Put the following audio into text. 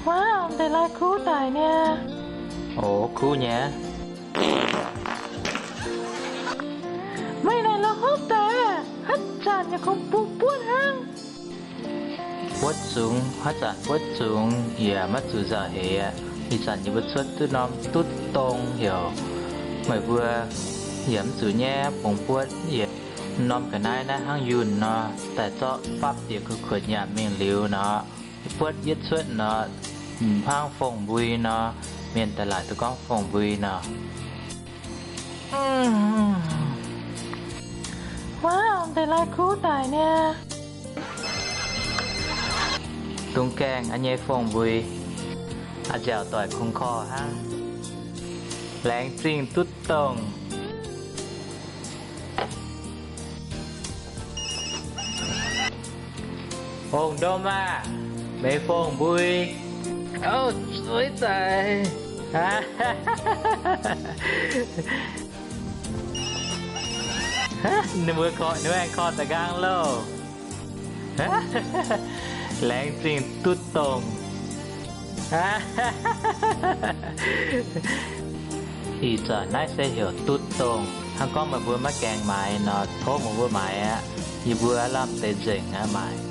Wuov, deix lai kuv daic niaa. O, kuv nyei. Meih naaic la'hopv daic, haaix zanc yaac kungx bungx buotv hnangv. Buotv zungx, haaix zanc buotv zungx yaac maiv zuqc nzauh heix aqv. Ih zanc yie mbuo cuotv duqv norm dutv dong heuc meih mbuo yaac mv zuqc nyaiv bungx buotv. Yie norm ga'naaiv naaiv hnangv yunh nor, daaih zorqv fapv bieqc kuv kuotv nyanc mingh liuz nor, buotv yietv cuotv nor, hnangv fong-mbui nor, mienh daaih laaic duqv gorngv fong-mbui nor. Wuov, deix lai kuv daic niaa. Dungx gaengh a'nyei fong-mbui, a'nziaauc doic kungx korv hnangv. Laengz zingh dutv dongh. Ong-ndom aah, meih fong-mbui. Ov, zueiz daic. Ninh mbuo korv, ninh mbuo aengx korv da'nqaang loh. Laengz zingh dutv dongh. Ih zanc naaiv se heuc dutv dongh. Hnangv gorngv meih mbuo maiv gaengh maaiz nor, tov meih mbuo maaiz aqv. Yie mbuo lamh deix nzengc aqv maaic.